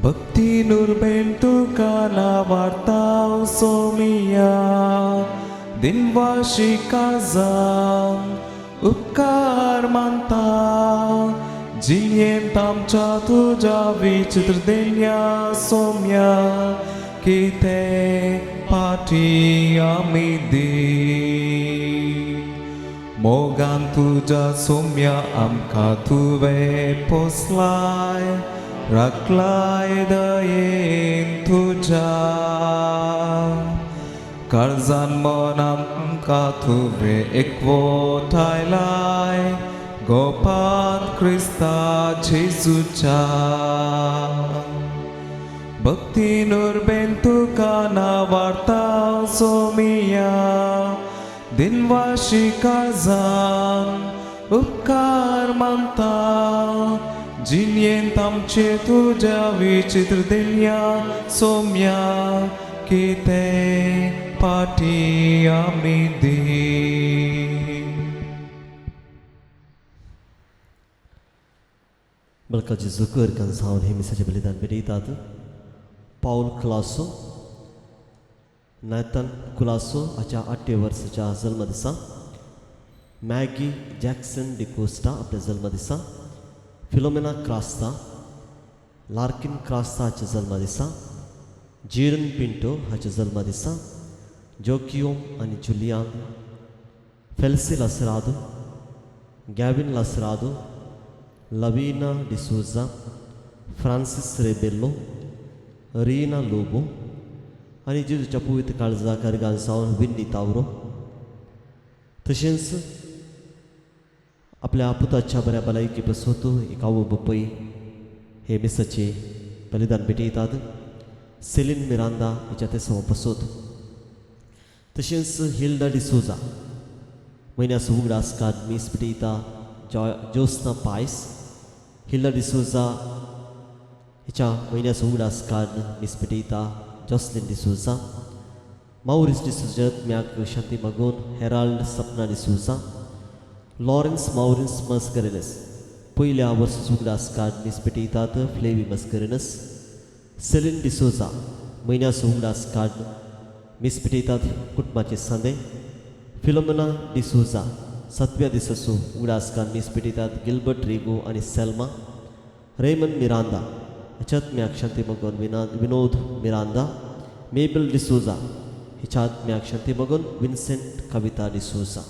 भक्ती नुरबेन तुका नावार्ता सोमिया दिनवाशी काळजान उपकार मानता जियेंत आमच्या तुज्या विचित्र देण्या सोम्या कितें पाटी आमी दी मोगान तुज्या सोम्या आमकां तुवें पोसलाय राखलाय दयेन तुज्या काळजान मनान आमकां तुवें एकवटायलाय गोपान क्रिस्ता जेजूच्या भक्ती नुरबेन तुका नावार्ता सोमिया दिनवाशी काळजान उपकार मानता जिणेंत आमचे तुज्या विचित्र देण्या सोम्या कितें पाटी आमी दी. बलका जेजू जावन हे मिसाचें बलिदान भेटयतात. पावल कुलासो, नॅथन कुलासो हाच्या 8 वर्साच्या जल्मदिसा, मॅगी जॅक्सन डिकोस्टा आपल्या जल्मदिसा, फिलोमेना क्रास्ता, लार्किन क्रास्ता हाच्या जल्मदिसा, जेरन पिंटो हाच्या जल्मदिसा, जोकियोम आनी Julian, फेल्सी Lasrado, Gavin Lasrado, Lavina D'Souza, Francis Rebello, Reena Lobo आनी जेजूच्या पवित्र काळजा कार्गान सावन विन्नी तावरो. तशेंच आपल्या पुताच्या बऱ्या भलायकी पसोत एक आवय बापूय हे मिसाचे बलिदान भेटयतात. सेलीन मिरांदा हिच्या तेसो पसोत. तशेंच हिल्डा डिसोजा म्हयन्याचो उगडास काड मीस भेटयता. ज्योत्सना पायस, हिल्डा डिसोजा हिच्या म्हयन्याचो उगडास काड मीस भेटयता. जॉसलीन डिसोजा, मावरीस डिसोजा आत्म्याक शांती मागून हेराल्ड सपना डिसोजा, लॉरेन्स मावरीस मस्करेनस पयल्या वर्साचो उगडास काड मीस भेटयतात. फ्लेवी मस्करेनस, सेलीन डिसोजा म्हयन्याचो उगडास काड मीस भेटयतात. कुटुंबाचे सांदे फिलोमेना डिसोजा 7व्या दिसाचो उगडास काड मीस भेटयतात. गिल्बर्ट रिगो आनी सेल्मा, रेमन मिरांदा हाच्या आत्म्याक शांती मागून विनोद मिरांदा, मेबल डिसोजा हिच्या आत्म्याक शांती मागून विन्सेंट कविता डिसोजा.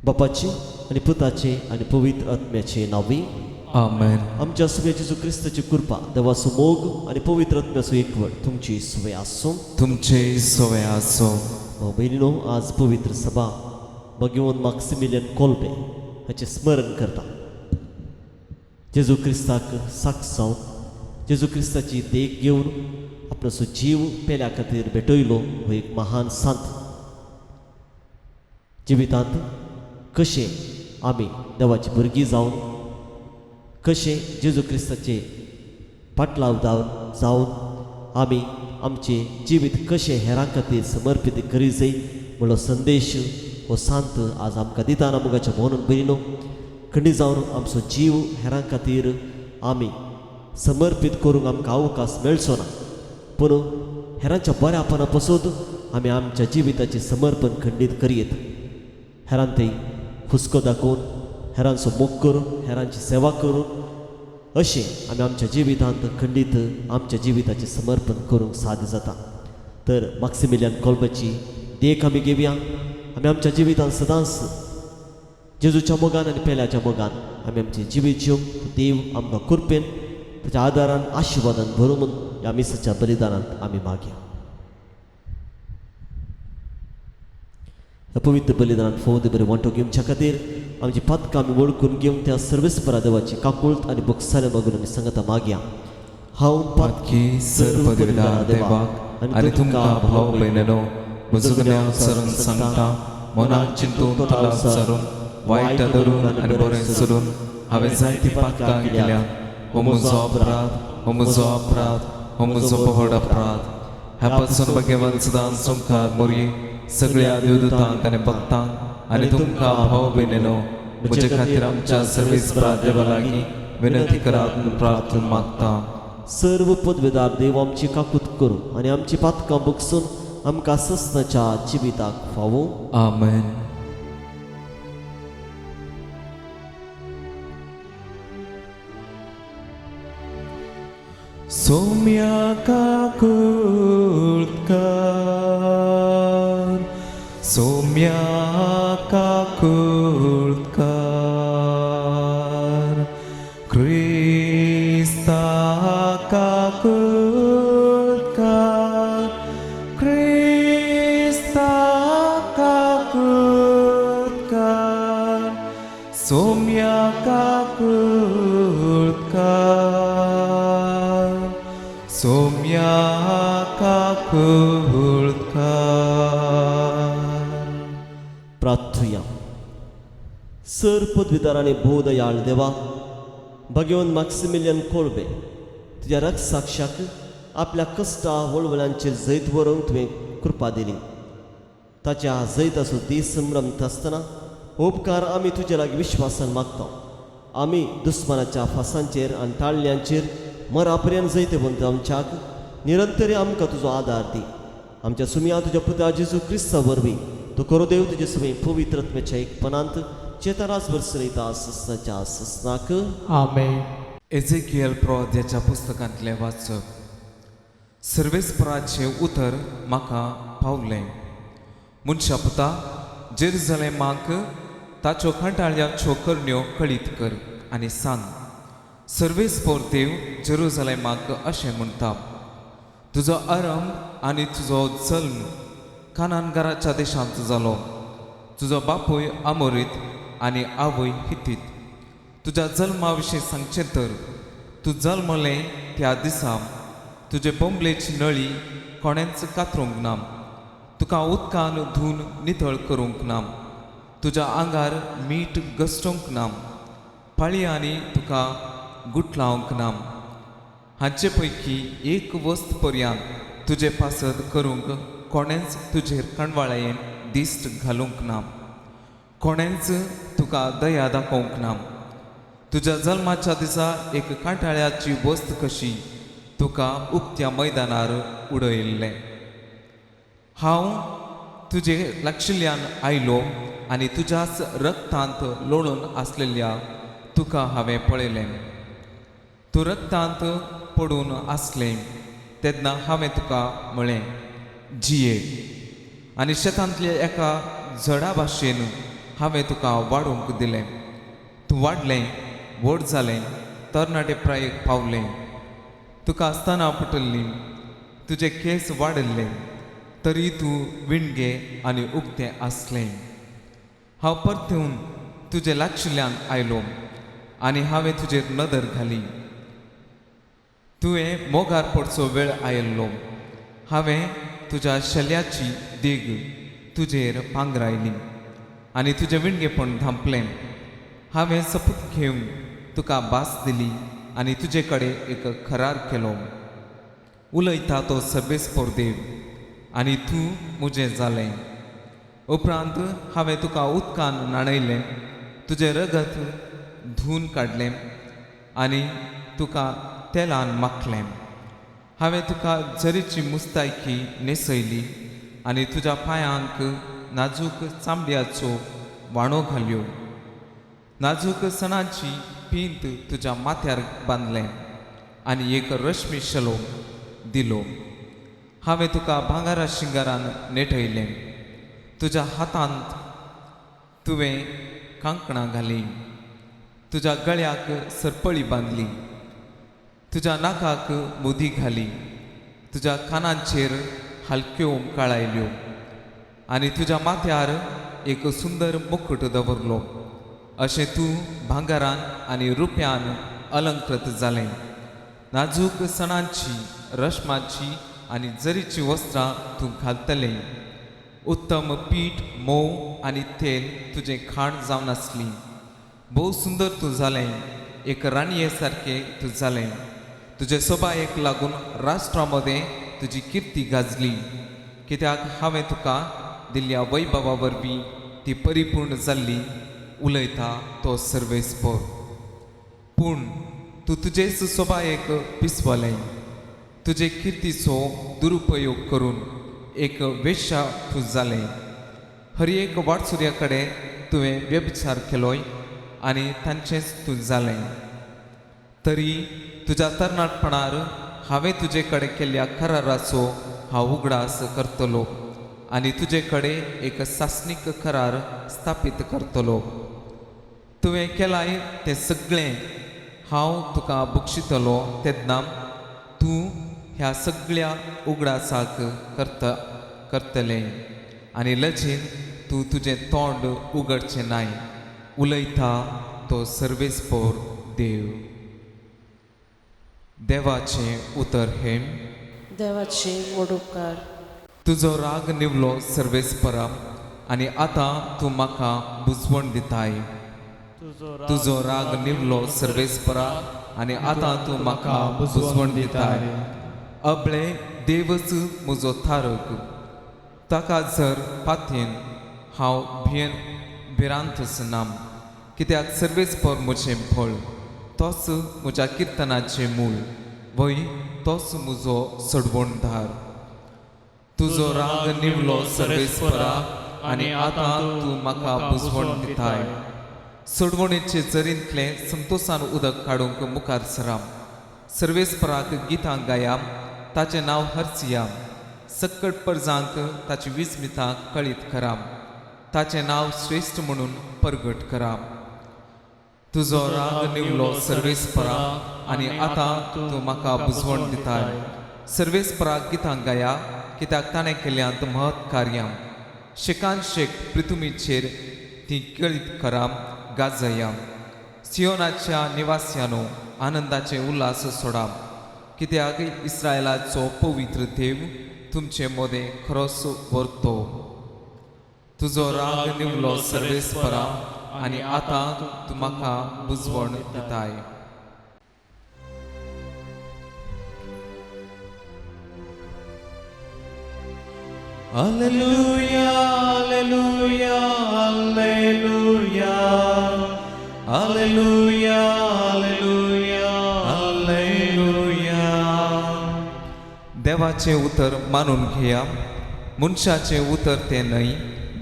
बापाची आनी पुताचे आनी पवित्र आत्म्याचे नांवी आमेन. आमच्या सुवे जेजू क्रिस्ताची कृपा, देवाचो मोग आनी पवित्र आत्म्याचो एकवट तुमची सुवे आसूं. तुमचे सुवे आसूं. भाव भयणीनो, आज पवित्र सभा भगवंत माक्सिमिलियन कोल्बे हाचें स्मरण करता. जेजू क्रिस्ताक साक्ष जावन जेजू क्रिस्ताची देख घेवन आपणाचो जीव पेल्या खातीर भेटयलो हो एक महान संत. जिवितांत कशें आमी देवाची भुरगीं जावन कशें जेजू क्रिस्ताचे पाटलाव जावन आमी आमचें जिवीत कशें हेरां खातीर समर्पीत करी जाय म्हणलो संदेश हो संत आज आमकां दिता. मोगाच्या म्हणून भयणीनो, खंडीत जावन आमचो जीव हेरां खातीर आमी समर्पीत करूंक आमकां अवकाश मेळचो ना, पूण हेरांच्या बऱ्यापणा पसून आमी आमच्या जिविताचें समर्पण खंडीत करयेत. हेरां थंय हुस्को दाखोवन, हेरांचो मोग करून, हेरांची सेवा करून अशें आमी आमच्या जिवितांत खंडीत आमच्या जिविताचें समर्पण करूंक साध्य जाता. तर माक्सिमिलियन कोल्बाची देख आमी घेवया. आमी आमच्या जिवितांत सदांच जेजूच्या मोगान आनी पेल्याच्या मोगान आमी आमचें जिवीत जिवंक देव आमकां कृपेन ताच्या आदारान आशिर्वादान भरून म्हूण ह्या मिसाच्या बलिदानांत आमी मागया. ह्या पवित्र बलिदानांत फोव बरें वांटो घेवच्या खातीर आमची पातकां आमी वळखून घेवन त्या सर्वेस्परा देवाची काकुळट आनी बोगसाले मागून आमी सांगता मागया. हांव पातकी सर्व पदवीदार देवाक आनी तुमकां भाव भयणीनो म्हजो गुन्यांव सरून सांगता, मनान चिंतून तोंडान सरून वायट धरून आनी बरें सोडून हांवें जायतीं पातकां केल्या. हो म्हजो अपराध, हो म्हजो अपराध, हो म्हजो व्हड अपराध. ह्या पासून भगवान सदां संवसार मोरये सगळ्या देवदूतांक आनी भक्तांक आनी तुमकां भाव भयणीनो म्हजे खातीर आमच्या सर्वेस्परा देवा लागीं विनंती करात म्हूण प्रार्थना मागता. सर्व पदवेदार देव आमची काकूत करूं आनी आमची पातकां बगसून आमकां सस्नाच्या जिविताक फावो. आमेन. सोम्या काकुळकार, सोम्या काकुळकार, क्रिस्ता काकुळकार, क्रिस्ता काकुळकार, सोम्या काकुळकार, सोम्या काकुळकार. प्रार्थुया. सर पदवीदार आनी भोवदयाळ देवा, भगवंत मॅक्सिमिलियन कोळबे तुज्या रक्तसाक्षाक आपल्या कश्टा वळवळ्यांचेर जैत व्हरूंक तुवें कृपा दिली. ताच्या जैताचो दीस संभ्रमता आसतना उपकार आमी तुज्या लागीं विश्वासान मागता. आमी दुस्मानाच्या फासांचेर आनी टाळण्यांचेर मरा पर्यंत जैतवंत आमच्याक निरंतर आमकां तुजो आदार दी. आमच्या सुमया तुज्या पुता जेजू क्रिस्ता वरवीं तूं खरो देव तुजे सवय पवित्रत्वाच्या एकपणांत चेतराजभर चलयता सस्नाच्या सस्नाक. आमेन. एझेकियल प्रवाद्याच्या पुस्तकांतलें वाचप. सर्वेस्पराचें उतर म्हाका पावलें. मनशा पुता, जेरुजलेमाक ताच्यो कंटाळ्याच्यो करण्यो कळीत कर आनी सांग, सर्वेस्पर देव जेरुजलेमाक अशें म्हणटा, तुजो आरंभ आनी तुजो जल्म कानानगाराच्या देशांत जालो. तुजो बापूय आमोरीत आनी आवय हितीत. तुज्या जल्मा विशीं सांगचें तर तूं जल्मलें त्या दिसा तुजे बोंबलेची नळी कोणेंच कातरूंक ना, तुका उदकान धुवन नितळ करूंक ना, तुज्या आंगार मीठ घसटूंक ना, पाळयांनी तुका गुटलावंक ना. हांचे पैकी एक वस्त पर्यंत तुजे पासत करूंक कोणेंच तुजेर कणवाळायेन दिश्ट घालूंक ना, कोणेंच तुका दया दाखोवंक ना. तुज्या जल्माच्या दिसा एक कांटाळ्याची वस्त कशी तुका उक्त्या मैदानार उडयल्लें. हांव तुजे लागशिल्ल्यान आयलो आनी तुज्याच रक्तांत लोळून आसलेल्या तुका हांवें पळयलें. तूं रक्तांत पडून आसलें तेन्ना हांवें तुका म्हळें, जिये. आनी शेतांतल्या एका झडा भाशेन हांवें तुका वाडोवंक दिलें. तूं वाडलें, व्हड जालें, तरणाटे प्रायेक पावलें. तुका आसतना फुटल्ली, तुजे केंस वाडिल्ले, तरी तूं विणगे आनी उक्तें आसलें. हांव परतून तुजे लागशिल्ल्यान आयलो आनी हांवें तुजेर नदर घाली. तुवें मोगार पडचो वेळ आयिल्लो. हांवें तुज्या शेल्याची देग तुजेर पांगरायली आनी तुजें विणगेपण धांपलें. हांवें सपूत घेवन तुका भास दिली आनी तुजे कडेन एक करार केलो. उलयता तो सर्वेस्पर देव आनी तूं म्हजें जालें. उपरांत हांवें तुका उदकान न्हाणयलें, तुजें रगत धुवन काडलें आनी तुका तेलान माखलें. हांवें तुका जरीची मुस्तायकी न्हेसयली आनी तुज्या पांयांक नाजूक चामड्याचो वाणो घाल्यो. नाजूक सणाची पींत तुज्या माथ्यार बांदलें आनी एक रश्मी शलो दिलो. हांवें तुका भांगरा शिंगारान नेटयलें. तुज्या हातांत तुवें कांकणां घालीं, तुज्या गळ्याक सरपळी बांदली, तुज्या नाकाक मुदी घाली, तुज्या कानांचेर हलक्यो उमकाळायल्यो आनी तुज्या माथ्यार एक सुंदर मुकुट दवरलो. अशें तूं भांगरान आनी रुप्यान अलंकृत जालें. नाजूक सणांची, रश्माची आनी जरीची वस्त्रां तूं घालतलें. उत्तम पीठ, म्होंव आनी तेल तुजें खाण जावन आसली. भोव सुंदर तूं जालें, एक राणये सारकें तूं जालें. तुजे सोबायेक लागून राष्ट्रा मदें तुजी किर्ती गाजली, कित्याक हांवें तुका दिल्ल्या वैभवा वरवीं ती परिपूर्ण जाल्ली. उलयता तो सर्वेस्पर. पूण तूं तुजेच सोबायेक पिसवलें. तुजे किर्तीचो दुरुपयोग करून एक वेश्या तूं जालें. हर एक वाटसुर्या कडेन तुवें व्यभिचार केलोय आनी तांचेंच तूं जालें. तरी तुज्या तरणाटपणार हांवें तुजे कडेन केल्ल्या कराराचो हांव उगडास करतलो आनी तुजे कडेन एक सासणीक करार स्थापीत करतलो. तुवें केलाय तें सगळें हांव तुका बक्षितलो तेन्ना तूं ह्या सगळ्या उगडासाक करतलें आनी लजेन तूं तुजें तोंड उगडचें नाय. उलयता तो सर्वेस्पोर देव. देवाचें उतर हें. देवाचे मोडुपकार. तुजो राग निवलो सर्वेस्परा आनी आतां तूं म्हाका बुजवण दिताय. तुजो राग निवलो सर्वेस्परा आनी आतां तूं म्हाका बुजवण दिताय. अबळे देवच म्हजो थारक, ताका जर पातयेन हांव भियेन भिरांतच ना. कित्याक सर्वेस्पर म्हजें फळ, तोच म्हज्या किर्तनाचें मूळ, वय तोच म्हजो सोडवणदार. तुजो राग निवलो सर्वेस्परा आनी आतां तूं म्हाका बुजवण दिताय. सोडवणेचे जरींतलें संतोशान उदक काडूंक मुखार सराम. सर्वेस्पराक गितां गाया, ताचें नांव हर्सिया. सक्कड परजांक ताची विस्मितां कळीत करा, ताचें नांव श्रेश्ठ म्हणून परगट करा. तुजो राग निवलो सर्वेस्परा आनी आतां तूं म्हाका बुजवण दिताय. सर्वेस्पराक गितां गाया, कित्याक ताणें केल्यांत महत् कार्यां. शेकान शेक पृथुमीचेर ती कळीत करा, गाजया. सियोनाच्या निवासियानो आनंदाचे उल्हास सोडा, कित्याक इस्रायलाचो पवित्र देव तुमचे मदें खरोच व्हरतो. तुजो राग निवलो सर्वेस्परा आनी आतां तूं म्हाका बुजवण दिताय. Alleluia, alleluia, alleluia, alleluia, alleluia, alleluia. देवाचें उतर मानून घेया, मनशाचें उतर तें न्हय,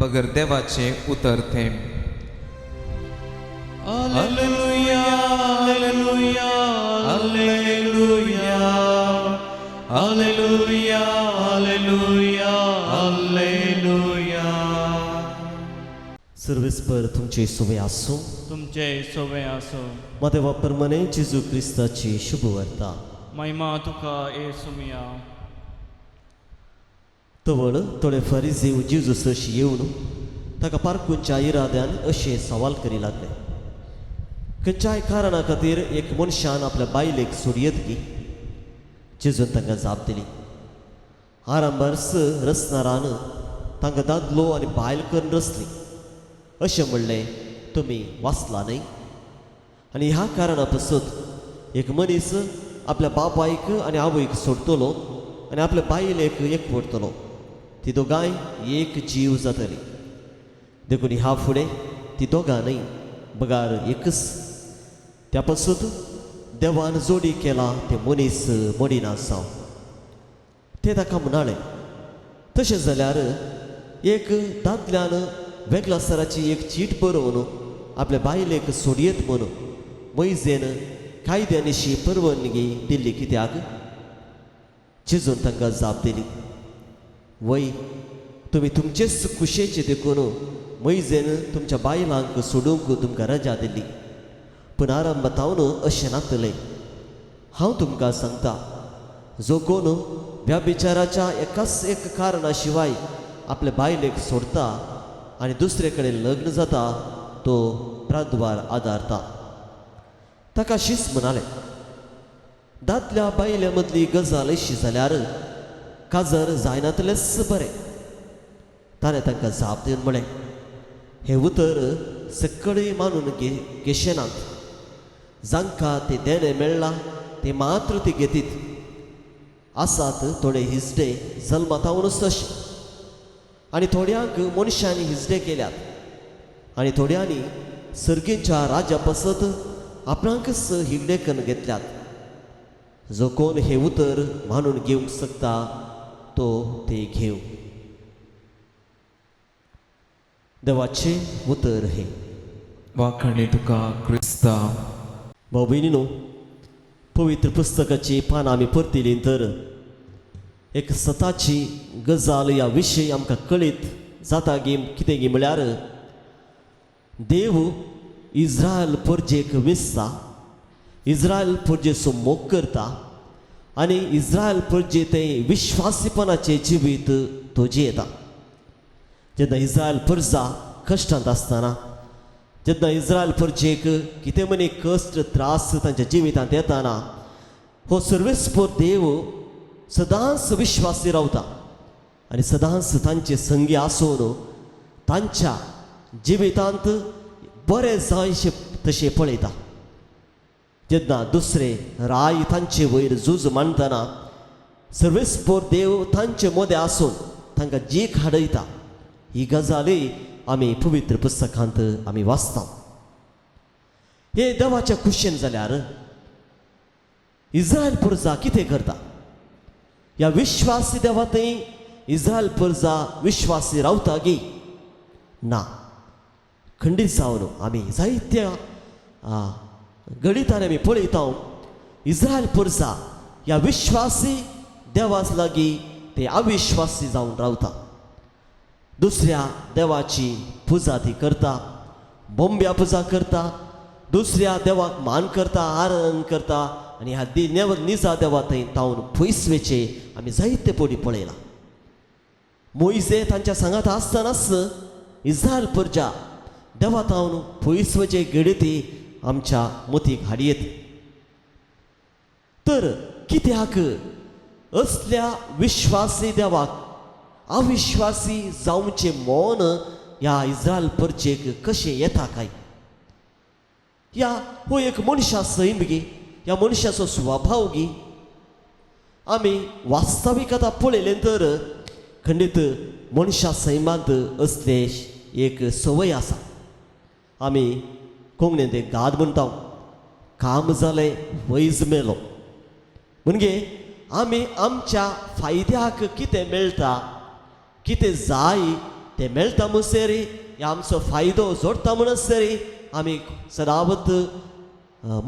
बगर देवाचें उतर तें. Alleluia, alleluia, alleluia, alleluia, alleluia, alleluia. सर्वेस्पर तुमचे सोवे आसूं. तुमचे सोवे आसूं. म्हादेवा प्रमाणे जेजू क्रिस्ताची शुभवार्ता. महिमा तुका येसुमिया. तवळ थोडे फरिजीव जेजू सरशी येवन ताका पारकूंच्या इराद्यान अशें सवाल करी लागले, खंयच्याय कारणा खातीर एक मनशान आपल्या बायलेक सोडयत की? जेजून तांकां जाप दिली, आरंभारच रचणारान तांकां दादलो आनी बायल करून रचली अशें म्हणलें तुमी वाचला न्हय? आनी ह्या कारणा पासत एक मनीस आपल्या बापायक आनी आवयक सोडटलो आनी आपल्या बायलेक एकवटतलो, ती दोगांय एक जीव जातली. देखून ह्या फुडें ती दोगां न्हय बगार एकच. त्या पासून देवान जोडी केला ते मनीस मोडिना जावं. ते ताका म्हणाले, तशें जाल्यार एक दादल्यान वेगळासराची एक चीट बरोवन आपल्या बायलेक सोडयत म्हणून मैजेन कायद्यानिशी परवानगी दिल्ली कित्याक? जेजून तांकां जाप दिली, वय तुमी तुमचेच कुशेचे देखून मैजेन तुमच्या बायलांक सोडूंक तुमकां रजा दिल्ली, पूण आरंभातावन अशें नातलें. हांव तुमकां सांगता, जो कोण व्याभिचाराच्या एकाच एक कारणा शिवाय आपले बायलेक सोडता आनी दुसरे कडेन लग्न जाता तो प्राद्वार आदारता. ताका शीस म्हणाले, दादल्या बायले मदली गजाल अशी जाल्यार काजर जायनातलेंच बरें. ताणें तांकां जाप दिवन म्हळें, हें उतर सकळय मानून घेशेनात, जांकां तें देणें मेळ्ळां तें मात्र ती घेतीत. आसात थोडे हिजडे जल्मातावनूच तशें, आनी थोड्यांक मनशांनी हिजडे केल्यात, आनी थोड्यांनी सर्गीच्या राजा पासत आपणाकच ही लेखन घेतल्यात. जो कोण हे उतर मानून घेवंक शकता तो ते घेवं. देवाचें उतर हें. वाखाणी तुका क्रिस्ता. भाव भयणीनो, पवित्र पुस्तकाची पानां आमी परतिलीं तर एक सताची गजाल ह्या विशय आमकां कळीत जाता गी कितें गी म्हळ्यार देव इस्रायल परजेक विसता, इस्रायल परजेचो मोग करता आनी इस्रायल परजे तें विश्वासीपणाचें जिवीत तो जियेता. जेन्ना इस्रायल परजा कश्टांत आसतना, जेन्ना इस्रायल परजेक कितें म्हणी कश्ट त्रास तांच्या जिवितांत येताना हो सर्वेस्पर देव सदांच विश्वासी रावता आनी सदांच तांचे संगी आसून तांच्या जिवितांत बरें जायशें तशें पळयता. जेन्ना दुसरे राय तांचे वयर झूज मांडटना सर्वेस्पर देव तांचे मदें आसून तांकां जीक हाडयता. ही गजाली आमी पवित्र पुस्तकांत आमी वाचता. हे देवाच्या खुशेन जाल्यार इस्रायल परजा कितें करता? ह्या विश्वासी देवांतय इस्रायल परजा विश्वासी रावता गी ना. खंडीत जावन आमी जायत्या गणितान आमी पळयता इस्रायल परजा ह्या विश्वासी देवास लागीं ते अविश्वासी जावन रावता. दुसऱ्या देवाची पुजा ती करता, बोंब्या पुजा करता, दुसऱ्या देवाक मान करता, आराधन करता आनी ह्या निजा देवा थंय तावन पयस वेचे आमी जायते पडी पळयलां. मोयजे तांच्या सांगात आसतनाच इस्रायल परजा देवा तावन पयस वचे घडती आमच्या मतीक हाडयेत. तर कित्याक असल्या विश्वासी देवाक अविश्वासी जावचें मौन ह्या इस्रायल परजेक कशें येता काय? ह्या हो एक मनशा सैम गी, ह्या मनशाचो स्वभाव गी. आमी वास्तवीक आतां पळयलें तर खंडीत मनशा सैमांत असले एक संवय आसा. आमी कोंकणींत एक गाद म्हणटा, काम जालें वैज मेलो. म्हणजे आमी आमच्या फायद्याक कितें मेळटा, कितें जाय तें मेळटा म्हणसर ह्या आमचो फायदो जोडटा म्हणसर आमी सदावत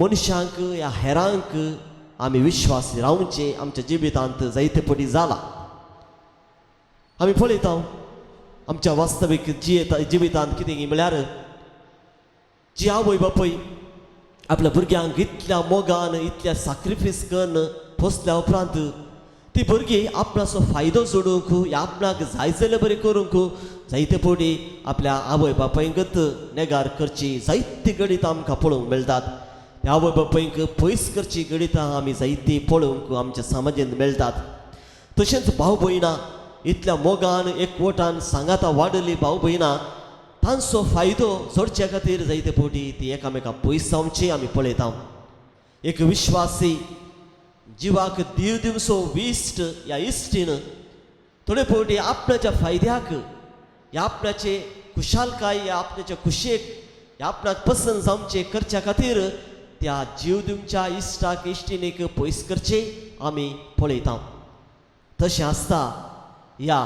मनशांक ह्या हेरांक आमी विश्वास रावचे आमच्या जिवितांत जायते पटी जाला. आमी पळयता आमच्या वास्तवीक जिवितांत कितें म्हळ्यार जी आवय बापूय आपल्या भुरग्यांक इतल्या मोगान इतल्या साक्रिफायस करून पोसल्या उपरांत ती भुरगीं आपणाचो फायदो जोडूंक या आपणाक जाय जाल्यार बरें करूंक जायते पटी आपल्या आवय बापायंकच नेगार करची जायती गणितां आमकां पळोवंक मेळटात. त्या आवय बापायंक पयस करची गणितां आमी जायतीं पळोवंक आमच्या समाजांत मेळटात. तशेंच भाव भयणां इतल्या मोगान एकवटान सांगाता वाडली भाव भयणां तांचो फायदो जोडच्या खातीर जायते पटी ती एकामेकां पयस जावची आमी पळयता. एक विश्वासी जिवाक दीव दिवसो इश्ट ह्या इश्टीन थोडे फावटी आपणाच्या फायद्याक ह्या आपणाचे खुशालकाय ह्या आपणाच्या खुशेक ह्या आपणाक पसंत जावचे करच्या खातीर त्या जीव दिवच्या इश्टाक इश्टिणीक पयस करचे आमी पळयता. तशें आसता ह्या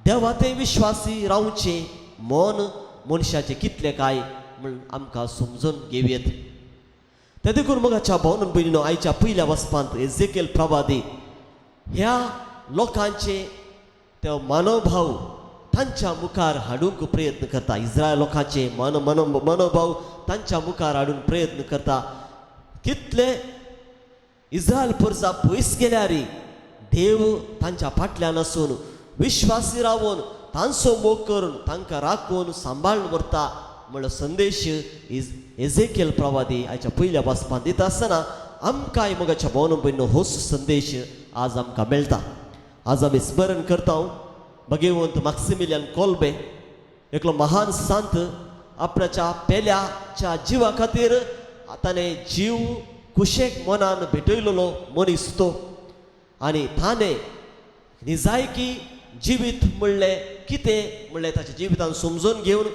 देवा ते विश्वासी रावचें मन मनशाचें कितलें काय म्हूण आमकां समजून घेवयेत. ते देखून मोगाच्या भावन भयणीनो, आयच्या पयल्या वचपांत एझेकेल प्रवादी ह्या लोकांचे ते मनोभाव तांच्या मुखार हाडूंक प्रयत्न करता. इस्रायल लोकांचे मन मनो मनोभाव तांच्या मुखार हाडून प्रयत्न करता. कितले इस्रायल परजा पयस गेल्यार देव तांच्या फाटल्यान आसून विश्वासी रावून तांचो मोग करून तांकां राखून सांबाळून व्हरता म्हणलो संदेश एझेकेल प्रवादी आयच्या पयल्या वाचपांत दिता आसतना आमकांय मोगाच्या भोवन भयणीनो होच संदेश आज आमकां मेळटा. आज आमी स्मरण करता भगेवंत माक्सिमिलियन कोल्बे एकलो महान संत आपणाच्या पेल्याच्या जिवा खातीर ताणें जीव कुशेक मनान भेटयलेलो मनीस तो आनी ताणें निजायकी जिवीत म्हणलें कितें म्हणलें ताच्या जिवितान समजून घेवन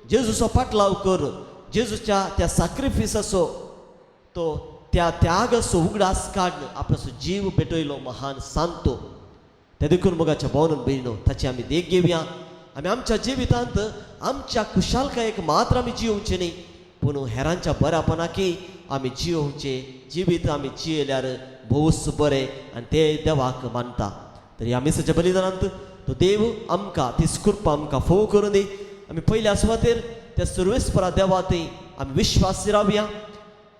जेजूचो पाटलाव करून जेजूच्या त्या साक्रिफिसाचो तो त्या त्यागाचो उगडास काडून आपणाचो जीव पेटयलो महान सांतो. ते देखून मोगाच्या भावनान भयणो ताची आमी देख घेवया. आमी आमच्या जिवितांत आमच्या खुशालकायेक मात्र आमी जियोवचें न्ही, पूण हेरांच्या बऱ्यापणाकी आमी जियोवचें जिवीत आमी जियेल्यार भोवच बरें आनी ते देवाक मानता. तर ह्या मिसाच्या बलिदानांत तो देव आमकां ती कृपा आमकां फोव करून दी. आमी पयल्या सुवातेर त्या सर्वेस्परा देवा थंय आमी विश्वासी रावया,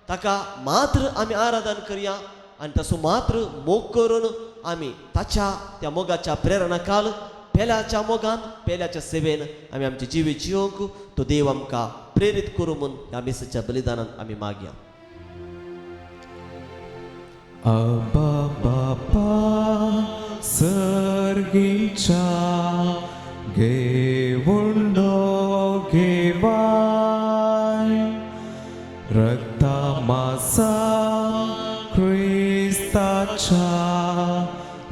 ताका मात्र आमी आराधन करया आनी ताचो मात्र मोग करून आमी ताच्या त्या मोगाच्या प्रेरणा काल पेल्याच्या मोगान पेल्याच्या सेवेन आमी आमचे जिवीत जियोवंक तो देव आमकां प्रेरीत करूं म्हूण ह्या मिसाच्या बलिदानान आमी मागया. अब्बा बापा सर्गीच्या घेवंडो घेवाय रक्ता मासा क्रिस्ताच्या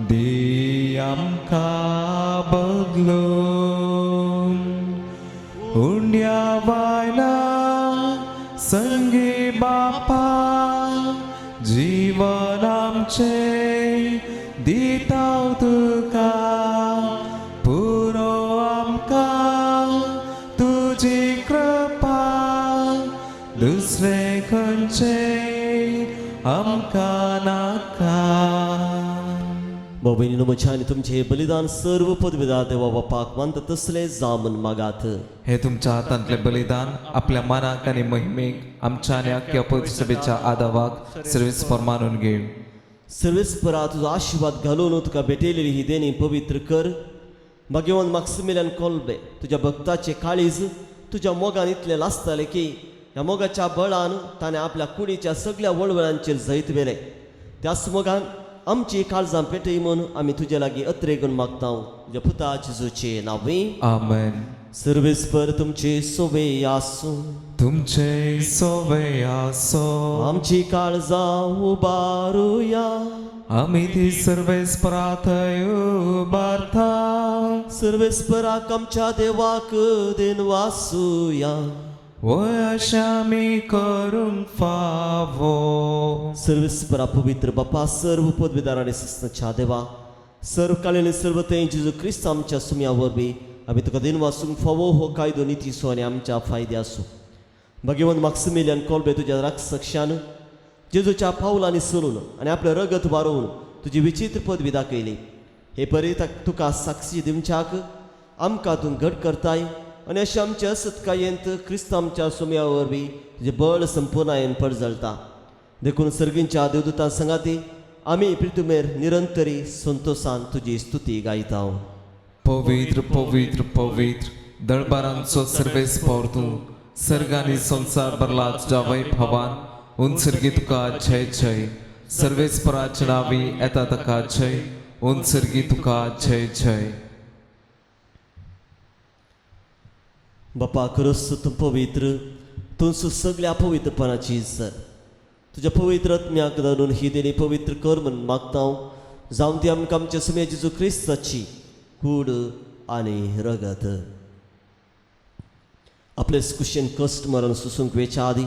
दी आमकां बदलून उंड्या बायला संगी बापा जीवन आमचे दिताव तुका पुरो आमकां तुजी कृपा दुसरे खंयचे आमकां नाका. भाव भयणीनो म्हज्या आनी तुमचें हें बलिदान सर्व पदवीदार देवा बापाक मानता तसलें जावं म्हूण मागात. हे तुमच्या हातांतलें बलिदान आपल्या मनाक आनी महिमेक आमच्या आनी आख्या पवित्र सभेच्या आदावाक सर्वेस्पर मानून घेव. सर्वेस्परा तुजो आशिर्वाद घालून तुका भेटयलेली ही देणी पवित्र कर. भाग्यवंत माक्सिमिलियन कोल्बे तुज्या भक्ताचे काळीज तुज्या मोगान इतलें लासतालें की ह्या मोगाच्या बळान ताणें आपल्या कुडीच्या सगळ्या वळवळांचेर जैत व्हेलें. त्याच मोगान आमची काळजां पेटय म्हूण आमी तुजे लागीं अत्रेगून मागता. तुज्या पुता जेजूचे नांवी आमेन. सर्वेस्पर तुमचे सोवे आसूं. तुमचे सोवे आसूं. आमची काळजां उबारुया. आमी ती सर्वेस्परा थंय उबारता. सर्वेस्पराक आमच्या देवाक देनवासुया. वय अशें आमी करूंक फावो. सर्वेस्परा पवित्र बापा सर्व पदवीदार आनी सस्नाच्या देवा सर्व काळेने सर्व थंय जेजू क्रिस्त आमच्या सुम्या वरवीं आमी तुका दिनवासूंक फावो हो कायदो नितीचो आनी आमच्या फायदे आसूं. भाग्यवंत माक्सिमिलियन कोल्बे तुज्या राक्षसान जेजूच्या पावलांनी चलून आनी आपलें रगत वारोवन तुजी विचित्र पदवी दाखयली. हे परी तुका साक्षी दिवच्याक आमकां तूं घट करताय आनी अशें आमचे असत्कायेंत क्रिस्त आमच्या सुम्या वरवीं तुजें बळ संपुर्णायेन परजळटा. देखून सर्गींच्या देवदूतां संगाती आमी प्रितुमेर निरंतरी संतोसान तुजी स्तुती गायता. पवित्र पवित्र पवित्र दळबारांचो सर्वेस्पर तूं सर्ग आनी संवसार भरला तुज्या वैभवान उंचर्गी तुका जय जय. सर्वेस्पराच्या नांवी येता ताका जय. उंचर्गी तुका जय जय. बापा खरोच तूं पवित्र, तूंच सगळ्या पवित्रपणाची सर. तुज्या पवित्र आत्म्याक धरून ही देणी पवित्र कर म्हूण मागता. जावं ती आमकां आमच्या सुम्या जेजू क्रिस्ताची कूड आनी रगत. आपले कुशेन कश्ट मरण सोसूंक वेच्या आदी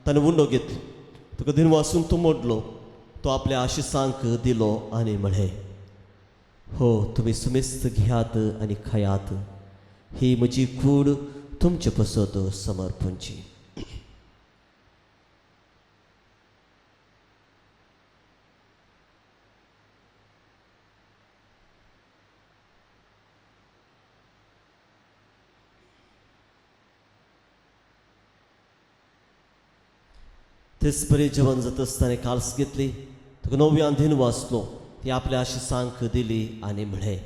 ताणें उंडो घेतलो, तुका दिनवासून तो मोडलो, तो आपल्या आशिसांक दिलो आनी म्हळें, हो तुमी सुमेस्त घेयात आनी खायात, ही म्हजी कूड तुमचे पसत समर्पणची. तेच परी जेवण जाता आसतना काल्स घेतली, तुका नव्यान दिन वाचलो, ती आपल्या आशिसांक दिली आनी म्हळें,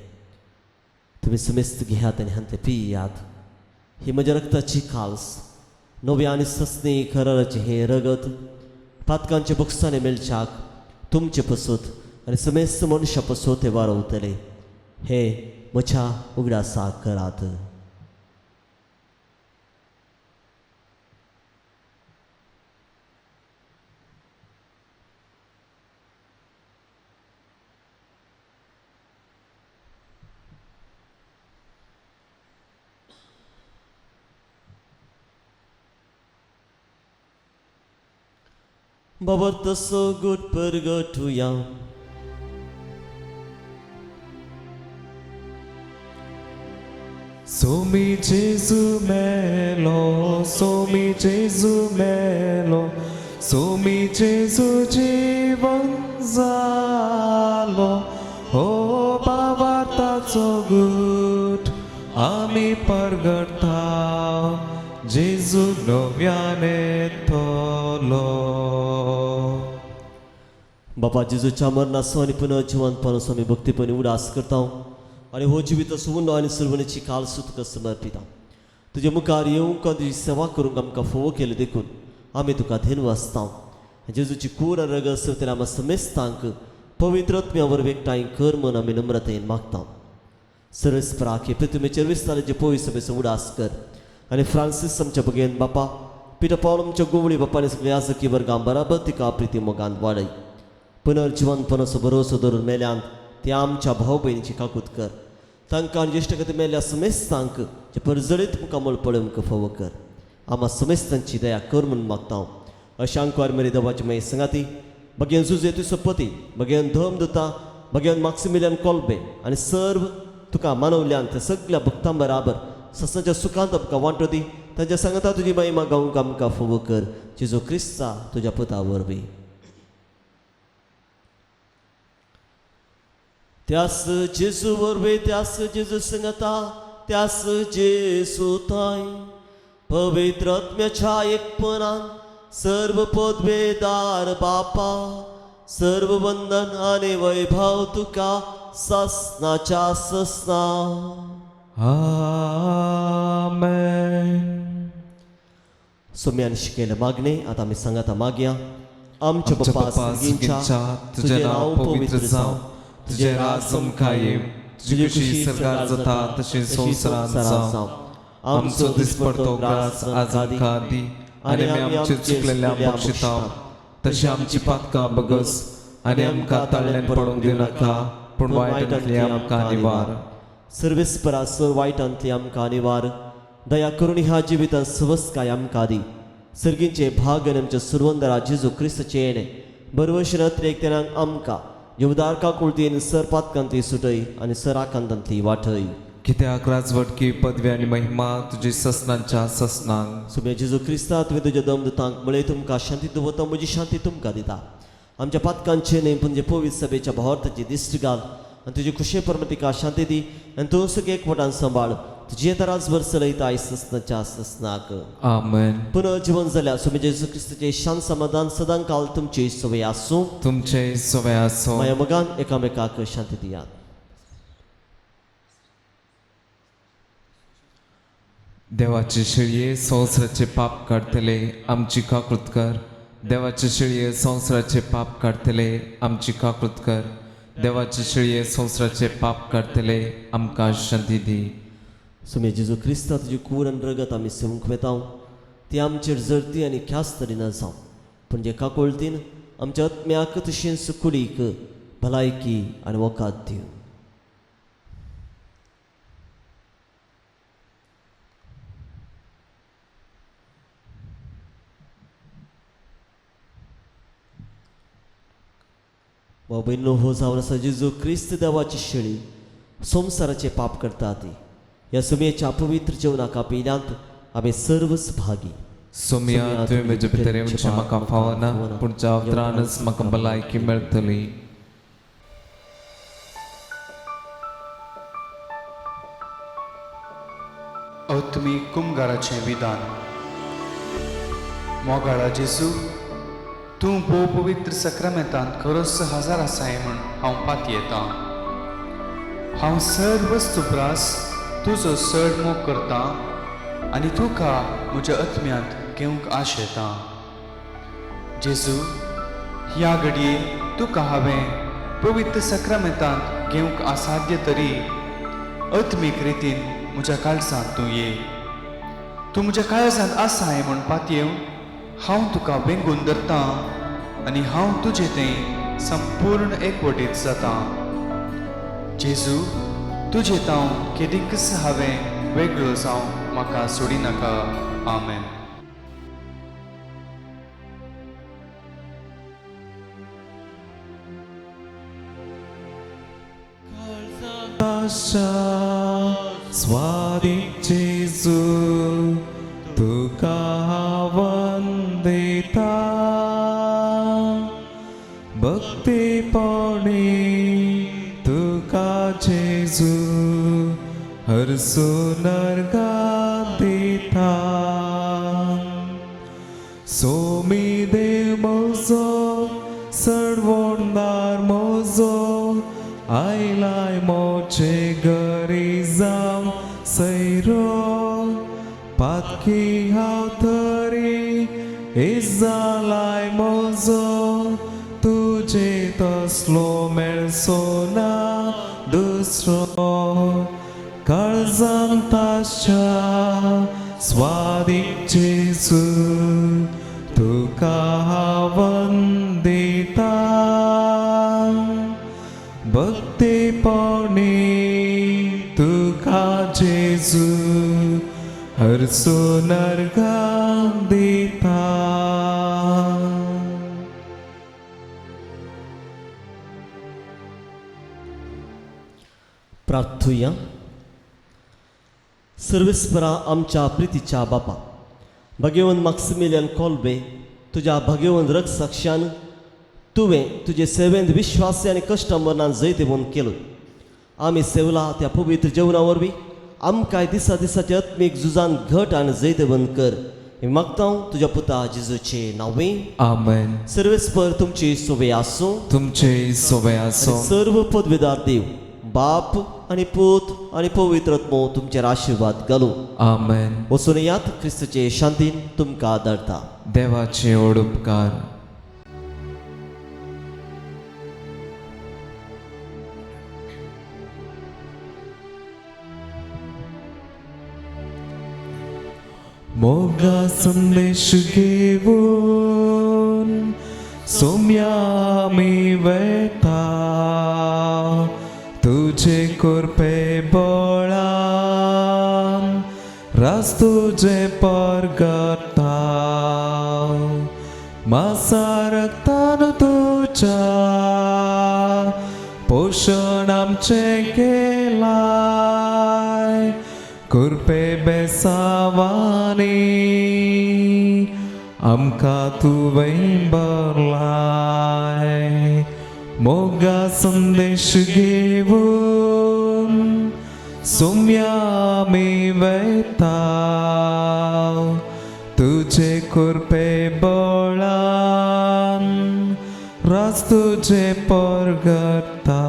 तुमी समेस्त घेयात आनी हांतले पियात, ही म्हज्या रक्ताची काल्स, नव्या आनी सस्नी कराराचें हें रगत पातकांचे बोगसाणे मेळच्याक तुमचे पसत आनी समेस्त मनशा पसत ते वारवतले. हे म्हज्या उगडासाक करात. बाबर तसो गुट परगटुया. Somi Jesu melo, Somi Jesu melo, Somi Jesu जीवन जालो. हो भावार्थाचो गुट आमी परगटता, जेजू नव्यान येतलो. बापा जेजूच्या मरणाचो आनी पुनर्जिवंतपणाचो आमी भक्तीपणी उडास करता आनी हो जिवीत सुवर्ण आनी सुरवणीची कालसू तुका समर्पिता. तुजे मुखार येवंक आनी तुजी सेवा करूंक आमकां फोवो केली देखून आमी तुका धेनवासता. जेजूची कूड आनी रगत सेवतल्या आमकां समेस्तांक पवित्र आत्म्या वरवीं एकठांय कर म्हूण आमी नम्रतायेन मागता. सर्वेस्पराक हे पृथ्वीचेर विस्ताराचे पवित्र सभेचो उडास कर आनी फ्रांसीस आमच्या बगेन बापा, पिटर पावल आमच्या गोवळी बापा आनी सगळ्या याजकी वर्गां बराबर तिका प्रिती मोगान वाडय. पुनर्जिवंतपणाचो भरोसो धरून मेल्यांत ते आमच्या भाव भयणीची काकूत कर. तांकां आनी ज्येश्ठ खातीर मेल्ल्या समेस्तांक जे परजळीत मुखामळ पळोवंक फावो कर. आमा समेस्तांची दया कर म्हूण मागता. अशें आंकवार मेरी देवाची मागीर सांगाती बगेन जुजे तुजो पती, बगेन धम दुता, बगेन माक्सिमिलियन कोल्बे आनी सर्व तुका मानवल्यान त्या सगळ्या भक्तां बराबर ससाच्या सुखांत आमकां वांटो दी. तांच्या सांगता तुजी महिमा गावंक आमकां फावो कर. जेजू क्रिस्ता तुज्या पुता वरवीं. त्यास जेजू वरवीं, त्यास जेजू सांगता, त्यास जेजू थांय पवित्र आत्म्याच्या एकपणान सर्व पदवेदार बापा, सर्व वंदन आनी वैभव तुका ससनाच्या ससना. आमेन. सोम्यान शिकयलें मागणें आतां आमी सांगाता मागया. आमच्या बापा सर्गींच्या, तुजें नांव पवित्र जावं, तुजें राज आमकां येवं, तुजी खुशी स्वर्गार जाता तशी संवसारांत जावं. आमचो दिसपडतो ग्रास आज आमकां दी आनी आमी आमचे चुकलेल्या बक्षिता तशी आमची पातकां बगस आनी आमकां ताळ्यान पडूंक दिनाका, पूण वायटांतली आमकां निवार. सर्वेस्परा सर वायटांतली आमकां निवार. दया करून ह्या जिवितांत सवस्काय आमकां दी. सर्गींचे भाग आनी आमच्या सुरवंदरा जेजू क्रिस्ताचें येणें बरवश रात्रेक तेन्ना आमकां उदारका कुळतीन सर पातकांतली सुटय आनी सर आकांतांतली वाटय. कित्याक राजवटकी पदवी आनी महिमा तुजी ससनांच्या ससनांक. सुम्या जेजू क्रिस्ता, तुवें तुज्या दम दुतांक म्हळें, तुमकां शांती दवरता, म्हजी शांती तुमकां दिता. आमच्या पातकांचें न्हय पूण तुजे पवित्र सभेच्या भावार्थाची दिश्ट घाल आनी तुजी खुशे प्रमाण तिका शांती दी आनी तूं सगळे एकवटान सांबाळ. तुजी येता राजभर चलयता आयज ससनाच्या ससनाक. आमेन. पुनर्जिवन जाल्या सुम्या जेजू क्रिस्ताचें शांत समाधान सदां काल तुमची सवय आसूं. तुमचे सवय आसूं. माया मोगान एकामेकाक शांती दियात. देवाचे शेळये संवसाराचे पाप काडटले आमची काकूत कर. देवाचे शेळये संवसाराचे पाप काडटले आमची काकूत कर. देवाचे शेळये संवसाराचे पाप काडटले आमकां शांती दी. सुम्या जेजू क्रिस्ता, तुजी कूड आनी रगत आमी सेवूंक वेता ती आमचेर जरती आनी ख्यास्त तरी ना जावं, पूण जे काकुळतीन आमच्या आत्म्याक तशेंच कुडीक भलायकी आनी वखद दिवं. भाव भयणींनो, हो जावन आसा जेजू क्रिस्त देवाची शेळी संवसाराचे पाप करता ती. ह्या सुमयेच्या पवित्र जेवणाक पिल्यांत आमी सर्वच भागी. सोम्या, तुवें म्हजे भितर येवचें म्हाका फावना, पूण ज्या उतरानच म्हाका भलायकी मेळटली. आत्मीक कुमगाराचें विधान. मोगाळा जेजू, तूं भोव पवित्र सक्रामेंतांत खरोच हजार आसाय म्हूण हांव पातयेतां. हांव सर्व वस्तू तुजो चड मोग करतां आनी तुका म्हज्या आत्म्यांत घेवंक आशेतां. जेजू, ह्या घडये तुका हांवें पवित्र सक्रामेंतांत घेवंक असाध्य तरी आत्मीक रितीन म्हज्या काळजांत तूं ये. तूं म्हज्या काळजांत आसाय म्हूण पातयेवन हांव तुका वेंगून धरतां आनी हांव तुजे तें संपूर्ण एकवटीत जातां. जेजू, तुजे तांव केदींकच हांवें वेगळो जावं म्हाका सोडिनाका. आमेन. ताशा स्वादीक जेजू तुका वंदिता भक्तीपणी तुका जेजू हरसून अर्घां दिता. सोमी देव म्हजो सडवणदार म्हजो आयलाय मोचे घरी जावं सैरो पातकी हांव तरी इजालाय म्हजो तुजे तसलो मेळचो ना दुसरो. काळजान ताच्या स्वादीक जेजू तुका वंदिता भक्तीपणी तुका जेजू हरसून अर्घां दिता. प्रार्थुया. सर्वेस्परा आमच्या प्रितीच्या बापा भगेवन माक्सिमिलियन कोल्बे तुज्या भगेवन रक्त साक्षान तुवें तुजे सेवेंत विश्वासी आनी कश्ट मरणान जैतवंत केलो. आमी सेवला त्या पवित्र जेवणा वरवीं आमकांय दिसा दिसाच्या आत्मीक झुजान घट आनी जैतवंत कर. हें मागता तुज्या पुता जेजूचे नांवे. आमेन. सर्वेस्पर तुमची सोबे आसूं. तुमचे सोबे आसूं. सर्व पदवीदार देव बाप आनी पूत आनी पवित्र आत्मो तुमचेर आशिर्वाद घालूं. आमेन. वचून यात क्रिस्तचे शांतीन तुमकां धाडटा. देवाचे व्हड उपकार. मोगा संदेश घेवन सोम्या आमी वेता तुजे कृपे बळान रास तुजे परगता मासा रक्तान तुज्या पोशण आमचें केलाय कृपे बेसावानी आमकां तुवें बरलाय. मोगा संदेश घेवन सोम्या आमी वेता तुजे कृपे बळान रास तुजे परगता.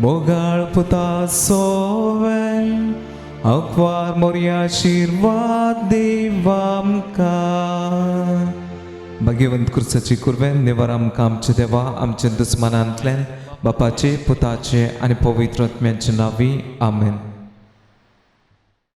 मोगाळ पुता सोवें आंकवार मोरया आशिर्वाद दीव आमकां. भाग्यवंत कुर्साची कुरवेन निवार आमकां आमचे देवा आमच्या दुस्मानांतल्यान बापाचे पुताचे आनी पवित्र आत्म्याचे नांवी. आमेन.